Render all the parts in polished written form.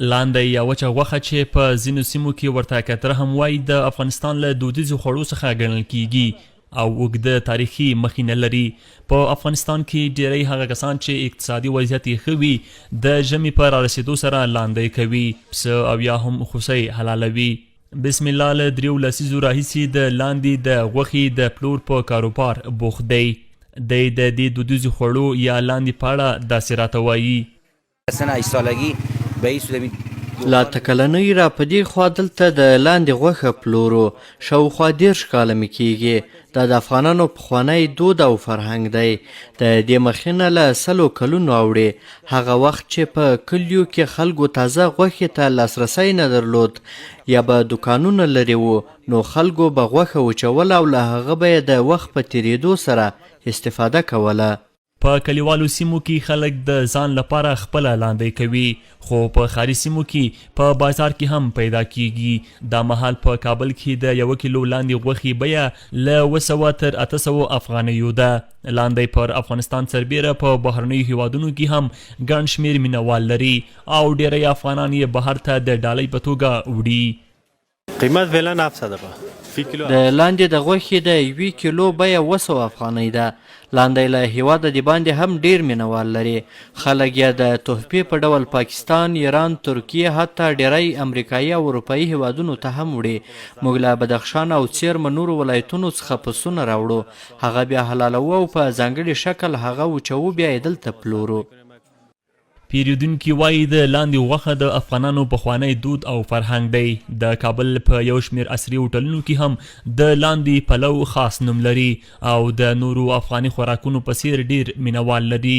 لاندی یا وچه غوښه چې په ځینو سیمو کې ورته کتره هم وايي، د افغانستان له دودیزو خوړو څخه ګڼل کېږي او اوږده تاریخي مخینه لري. په افغانستان کې ډېری هغه کسان چې اقتصادي وضعیت یې ښه وي، د ژمي په رارسېدو سره لاندی کوي، پسه او یا هم خوسۍ حلالوي. بسم الله له دریو لسیزو راهیسې د لاندي د غوښې د پلور په کاروبار بوخت دی. دی د دې دودیزو خوړو یا لاندي په اړه داسې راته وايي. له اته کلنۍ را په دې خوا دلته د لاندې غوښه پلورو، شاوخوا 30 کاله مې کېږي. دا د افغانانو پخوانی دود او فرهنګ دی. د دې مخینه له سلو کلونو اوړي. هغه وخت چې په کلیو کې خلکو تازه غوښې ته لاسرسی نه درلود یا به دوکانونه لرې وو، نو خلکو به غوښه وچوله او له هغه به یې د وخت په تېرېدو سره استفاده کوله. په کلیوالو سیمو کې خلک د ځان لپاره خپله لاندی کوي، خو په ښاري سیمو کې په بازار کې هم پیدا کیږي. دا مهال په کابل کې د یوه کیلو لاندې غوښې بیه له 700 تر 800 افغانیو ده. لاندی پر افغانستان سربیره په بهرنیو هیوادونو کې هم ګڼ شمیر مینه وال لري او ډیری افغانان یې بهر ته د ډالۍ په توګه وړي. قیمت فعلا 700 په فی کیلو. د لاندې د غوښې د یوې کیلو بیه 700 افغانۍ ده. لاندی له هیواده دباندې هم ډیر مینه وال لري. خلک یې د تحفې په ډول پاکستان، ایران، ترکیې حتی ډیری امریکایي او اروپایي هیوادونو ته هم وړي. موږ له بدخشان او څیرمه نورو ولایتونو څخه پسونه راوړو. هغه بیا حلالوو او په ځانګړي شکل هغه وچوو بیا یې دلته پلورو. پیرودونکي وايي، د لاندې غوښه د افغانانو پخوانی دود او فرهنګ دی. د کابل په یو شمېر عصري هوټلونو کې هم د لاندې پلو خاص نوم لري او د نورو افغاني خوراکونو په څېر ډېر مینه وال لري.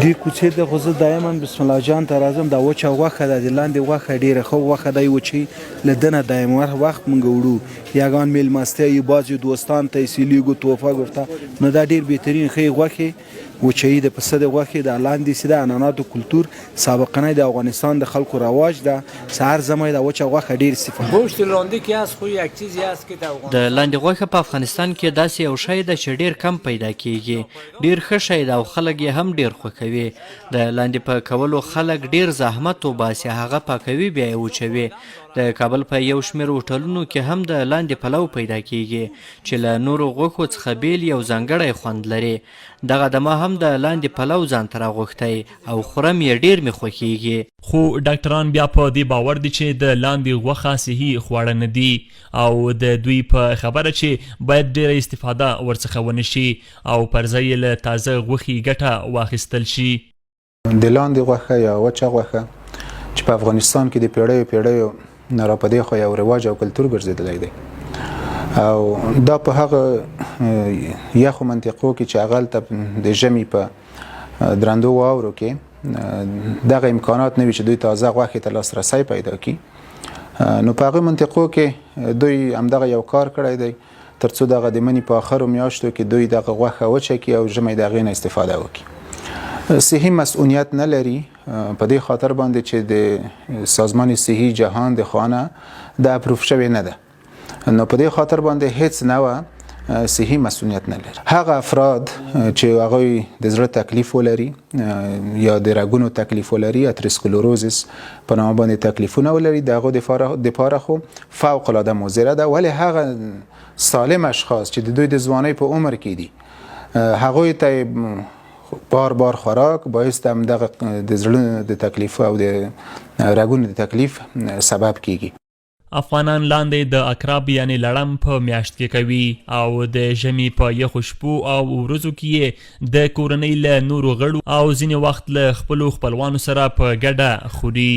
دې کوڅې ته خو زه دایما بسم الله جان ته راځم، دا وچه غوښه ده، د لاندې غوښه ډېره ښه غوښه دی وچوي، له ده نه دایم وخت مونږ وړو، یګان مېلمستیا یو بعضې دوستان ته یې سیلیږو تحفه ګفته، نو دا ډېر بهترین ښې غوښې وچوي د پسه د غوښې دا لاندې سي د عنعناتو کلتور سابقنی د افغانستان د خلکو رواج ده سهار زمای دا وچه غوښه ډیر استفاده گوشت لاندی که هست خو یک چیزی هست که در د لاندې غوښه په افغانستان کې داسې یو شی ده چې ډیر کم پیدا کیږي، ډیر ښه شی ده او خلک یې هم ډیر خوښوي. د لاندې په کولو خلک ډیر زحمت وباسي، هغه پاکوي بیا یې وچوي. د کابل په یو شمېر هوټلونو کې هم د لاندې پلو پیدا کیږي چې له نورو غوښو څخه بیل یو ځانګړی خوند لري. دغه د ما هم د لاندې پلو ځان ته راغوښتی او خورم یې ډیر مې خوښیږي. خو ډاکټران بیا په دې باور دي چې د لاندې غوښه صحي خواړه نه دي او د دوی په خبره چې باید ډیره استفاده ورڅخه ونه شي او پر ځای یې له تازه غوښې ګټه واخیستل شي. د لاندې غوښه یا وچه غوښه چې په افغانستان کې د پیړیو پیړیو نه را په دې خوا یو رواج او کلتور ګرځېدلی دی او دا په هغه یخو منطقو کې چې هغلته د ژمي په درندو واورو کې دغه امکانات نه وي چې دوی تازه غوښې ته لاسرسی پیدا کړي، نو په هغه منطقو کې دوی همدغه یو کار کړی دی ترڅو دغه د مني په آخرو میاشتو کې دوی دغه غوښه وچه کړي او ژمی د هغې نه استفاده وکړي. صحي مسؤلیت نه لري په دې خاطر باندې چې د سازمان صحي جهان د خوانه د اپروف شوې نه ده، نو په دې خاطر باندې هیڅ نوع صحي مسؤلیت نه لري. هغه افراد چې هغوی د زړه تکلیف ولري یا د رګونو تکلیف ولري، اتروسکلروزس په نامه باندې تکلیفونه ولري، د هغو دپاره خو فوق العاده مضره ده. ولی هغه سالم اشخاص چې د دوی د ځوانۍ په عمر کې دي، هغوی ته بار بار خوراک باعث د همدغه د زړه د تکلیف او د رګونو د تکلیف سبب کیږي. افغانان لاندې د عقرب یعنې لړم په میاشت کې کوي او د ژمي په یخو شپو او ورځو کې یې د کورنۍ له نورو غړو او ځینې وخت له خپلو خپلوانو سره په ګډه خوري.